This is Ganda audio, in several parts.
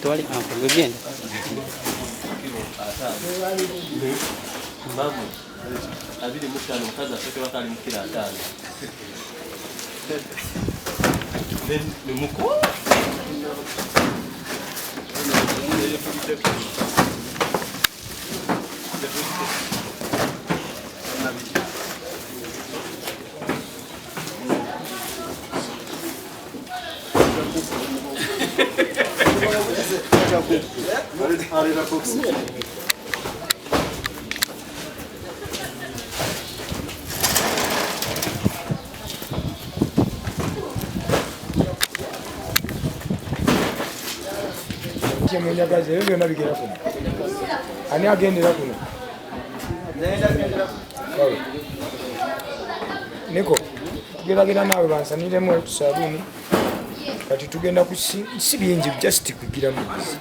Tewali anko genda. Mbavu 25, omukazi asookerwako ali mu kiro 50. Nemuko Kyemunyagaza ebyo byonna bigenda kuno. Ani agendera kuno? Kale. Niko, tugeragera naawe bansaniremu sabuuni. Kati tugenda ku si bingi, just kugira mubizi.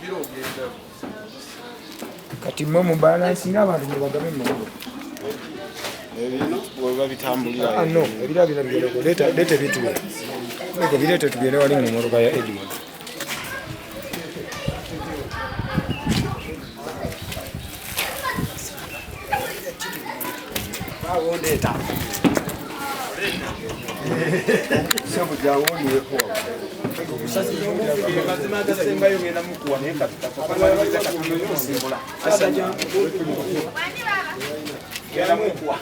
Kati mwe mu balansinga abantu mubagabe mu makubo. Ebino bweba bitambulira. Ah, no, ebira bino bigendeko. Leeta leeta ebintu bino. Niko bireete tugende wali mu mmotoka ya Edward. Ndeeta. Mazima agasembayo ngenda mukuwa naye kati katusimbula. Ngenda mukuwa.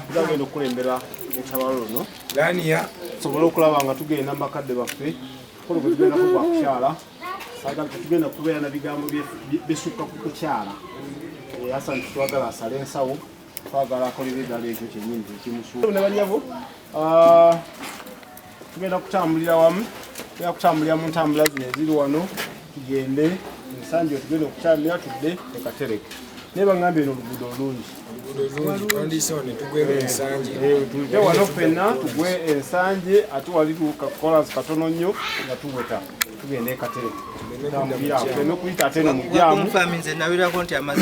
Nzagenda okukulembera olutabaalo luno. Lania tusobole okulaba nga tugenda mu bakadde baffe. Mukolo gwe tugendako gwa kukyala. Saagala tetugenda kubeera na bigambo bisukka ku kukyala. Hassan twagala asale ensawo, twagala akolere eddala ekyo kyennyini ekimusuula. Ne bannyabo, tugenda kutambulira wamu, tugenda kutambulira mu ntambula zino eziri wano, tugende ensangi tugenda okutambulira tudde e Katereke. Naye bangambye eno oluguudo olungi. Tujje wano ffenna tugwe ensangi, ate wali kakolansi katono nnyo nga tuweta tugenda e Katereke. Tuleme kuyita ate eno mu jjaamu. Nze nawulirako nti amazzi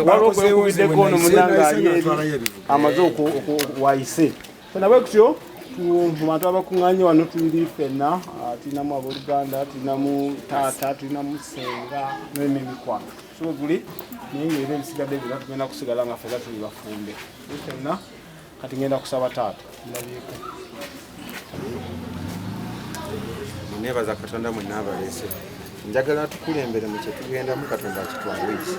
Waliwo gwekubiddeko ono munnange ali eri amaze wayise. Ffenna bwe kutyo mu bantu abakuŋŋaanye wano tuli ffenna, tulinamu abooluganda, tulinamu taata, tulinamu ssenga n'emikwano. So bwe guli naye ng'era ebisigadde byonna tugenda kusigala nga ffenna tuli bafumbe. Ffenna kati ngenda kusaba taata ndabyeko. Neebaza Katonda mwenna abaleese. Njagala tukulembere mu kye tugendamu, Katonda akitwanguyise.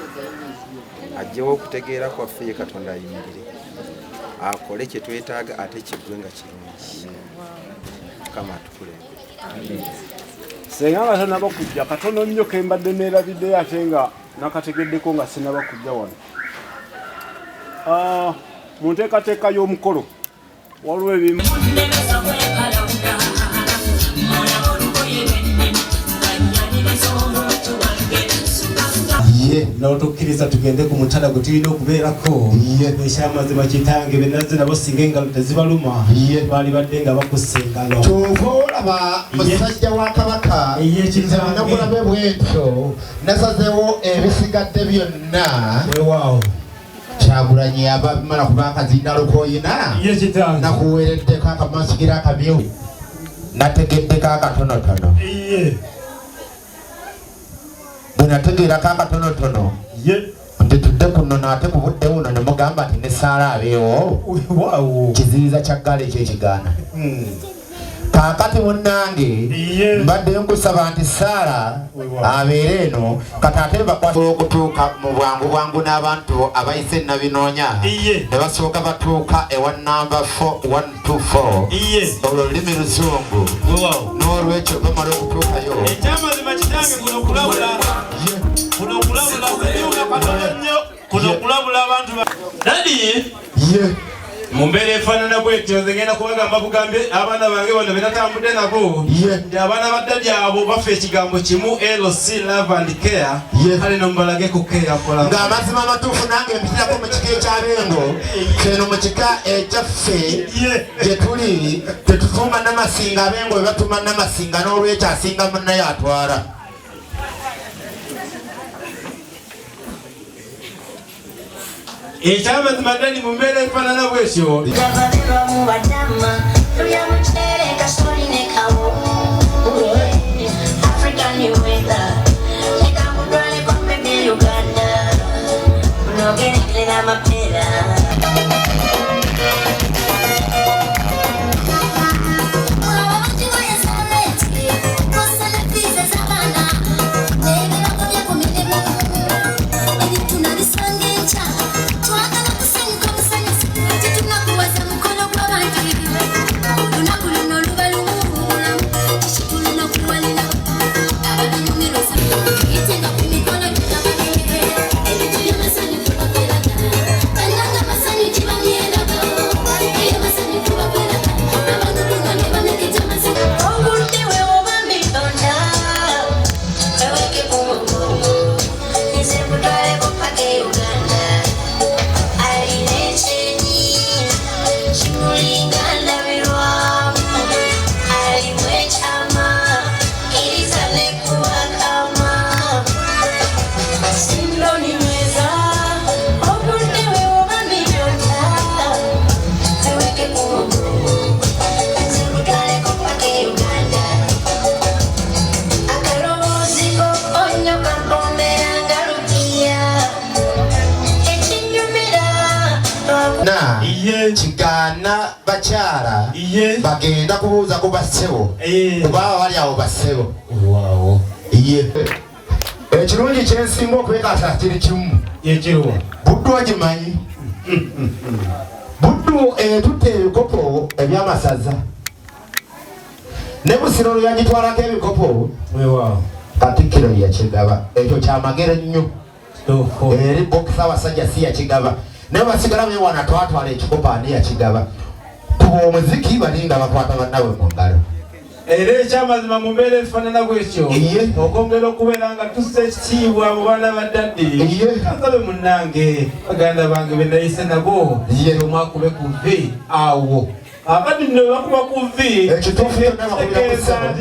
Aggyewo okutegeera kwaffe, ye Katonda ayimirire. Akole kye twetaaga ate kiggwe nga kirungi. Mukama atukulembere. Senga nga tannaba kujja, katono nnyo ke mbadde neerabiddeyo ate nga nakategeddeko nga sinnaba kujja wano. Mu nteekateeka y'omukolo waliwo ebimu ye n'otukkiriza tugende ku mutala gwe tulina okubeerako. Ekyamazima kitange be nazze nabo singa engalo tezibaluma baali badde nga bakussa engalo. Kyova olaba musajja wa Kabaka, Ye, nze kitange. nakulabe bwentyo nasazeewo ebisigadde byonna. Weewaawo. Kyagulanyi aba bimala kuba akazinda lukoyina. Ye kitange. Nakuweereddeko akamansigira akamyu, nategeddeko akatonotono. Bwe nategeerako akatonotono nti tudde ku nnono ate ku budde buno ne mugamba nti ne Saala abeewo, kiziyiza kya ggaali ekyo ekigaana. Kaakati munnange mbadde nkusaba nti Saala abeere eno kati ate bakwata okutuuka mu bwangu bwangu n'abantu abayise nabinoonya ne basooka batuuka ewa namba 4124. Olwo lulimi luzungu, n'olwekyo bamala okutuukayo. Ekyamazima kitange, kuno kulabula, kuno kulabula kuliwula katono nnyo, kuno kulabula abantu daddy. Mu mbeera efaanana bwetyo, nze ngenda kubagamba bugambe abaana bange bano be natambudde nabo nti abaana ba daddy abo bafa ekigambo kimu, LC, love and care. Kale nomubalage ku care mpola. Ng'amazima amatuufu nange mpitirako mu kika ekyabengo keno, mu kika ekyaffe gye tuli tetutuuma namasinga. Abengo bwe batuuma namasinga, n'olwekyo asinga munnaye atwala. Ekyamazima ddali mu mbeera efaanana bwetyo. Kigaana bakyala bagenda kubuuza ku bassebo kubaba bali awo bassebo. Ekirungi kyensinga okwekasa kiri kimu, Buddu ogimanyi. Buddu etutte ebikopo ebyamasaza ne Busiro lwe yagitwalako ebikopo, Katikkiro yakigaba. Ekyo kyamagero nnyo eri bokisa abasajja si yakigaba, naye basigala bewana twatwala ekikopo ani yakigaba. Kuba omuziki balinga bakwata bannaabwe mu ngalo. Era ekyamazima mu mbeera efaanana bwetyo, okwongera okubeera nga tussa ekitiibwa mu baana ba daddy, kansabe munnange baganda bange be nayise nabo omwakube ku vi awo. Abadde nno bakuba ku vi,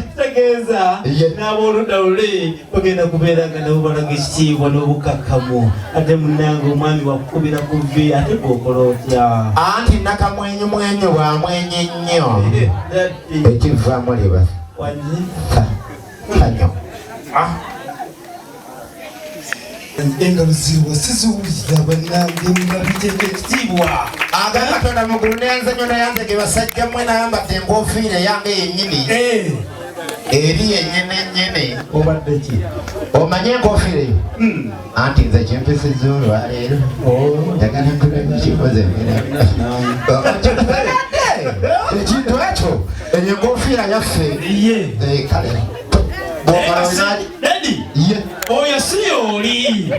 kitegeeza n'abooludda luli bagenda kubeera nga nabo balaga ekitiibwa n'obukakkamu. Ate munnange omwami wakukubira ku vi, ate gwokola otya? Anti nakamwenyumwenyu bwamwenye nnyo, ekivaamu liba sanyo. Engalo ziriwa siziwulira bannange nga biteeka ekitiibwa. Aga Katonda mugulu neyanze nnyo neyanze ge basajja mmwe nayambadde enkofiira eyange yennyini eri yennyini nnyini. Obadde ki? Omanye enkofiira eyo? Anti nze kimpisizza olwaleero njagala nkulabe ekintu ekyo, eyo enkofiira yaffe. Kale oyo si oli.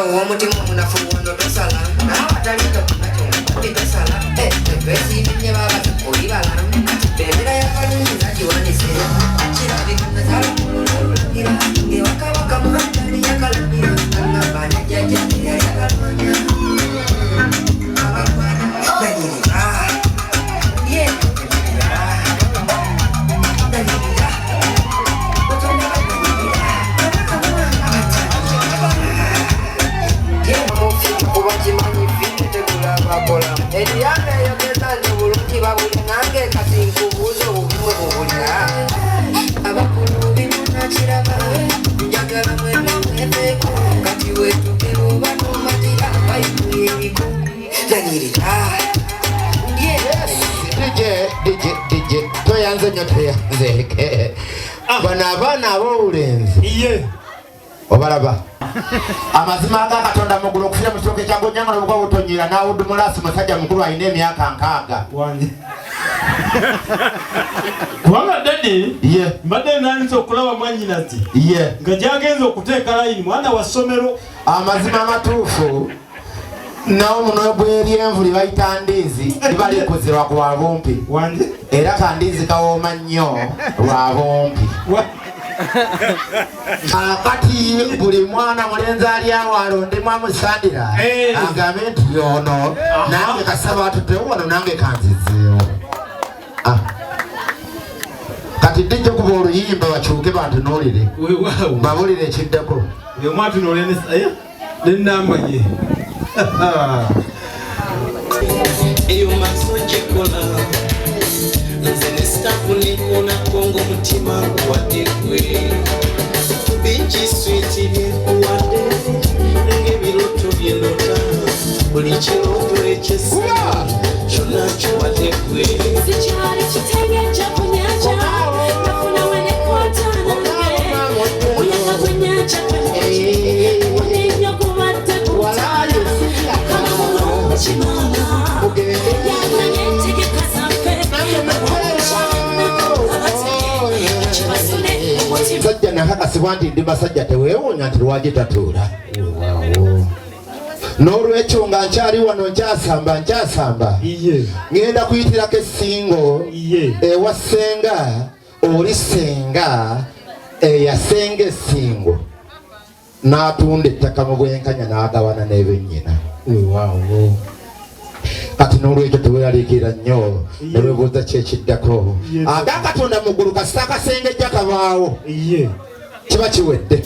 Omutima omunafu wono tosala awatalitokunakyo tosala twesiibye baba olibala bendera yakalungi zagiwanise kirabika ngewakabaka muhatali yakalamira agamba najjaja yayakalwanya abalwana nanyirira Eriyana eyogeza nti obulungi babuli nange kati nkubuuza obubimwe bubulira abakulu bimunakiraba njagala mwena mweveeko kati wetukira oba nomatira bayibuli eriko nanyirira. DJ DJ DJ tweyanze nnyo tweyanzeeke bano abaana ab'obulenzi obalaba amazima aga Katonda mugulu okufira mu kitooke kya Gonyanga n'obugwa butonyera n'awuddu mulaasi musajja mukulu alina emyaka 60. Kubanga daddy mbadde nandise okulaba mwannyinazi nga gyagenze okuteeka layini mwana wa ssomero. Amazima amatuufu nawo muno gw'eryenvu lye bayita ndiizi liba likuzirwa ku bumpi, era kandiizi kawooma nnyo lwa bumpi. Akati buli mwana mulenzi ali awo alondemu amusandira agambe nti yono nange kasaba atuddewo wano nange kanzizeewo. Kati dijja kuba oluyimba bakyuke bantunuulire, babulire ekiddako. Omwatunuulire nenamba ye. Eyo maaso gyekola nze ne sitafu nekonako ng'omutima guwadde gwe bingi switi byenkuwadde ng'ebiroto byenota buli kirooto ekyesa kyonna kiwadde gwe. Sikyali kitenge kya ku nnyanja, nafuna we nekwata nange. Omuyaga gw'ennyanja gwennyanja, nnyo gubadde gutaala. Mukama mulungi maama, yamanya entegeka zaffe. Kibasule omutima. Sajja nakakasibwa nti ndi basajja, teweewuunya nti lwaki tatuula. N'olwekyo nga nkyali wano nkyasamba nkyasamba, ŋŋenda kuyitirako essingo ewa ssenga oli ssenga eyasenga essingo n'atunda ettaka mu bwenkanya n'agawana n'ebennyina. Kati n'olwekyo teweeraliikirira nnyo ne weebuuza ki ekiddako. Aga Katonda mu ggulu kasita akasengejja kabaawo, kiba kiwedde.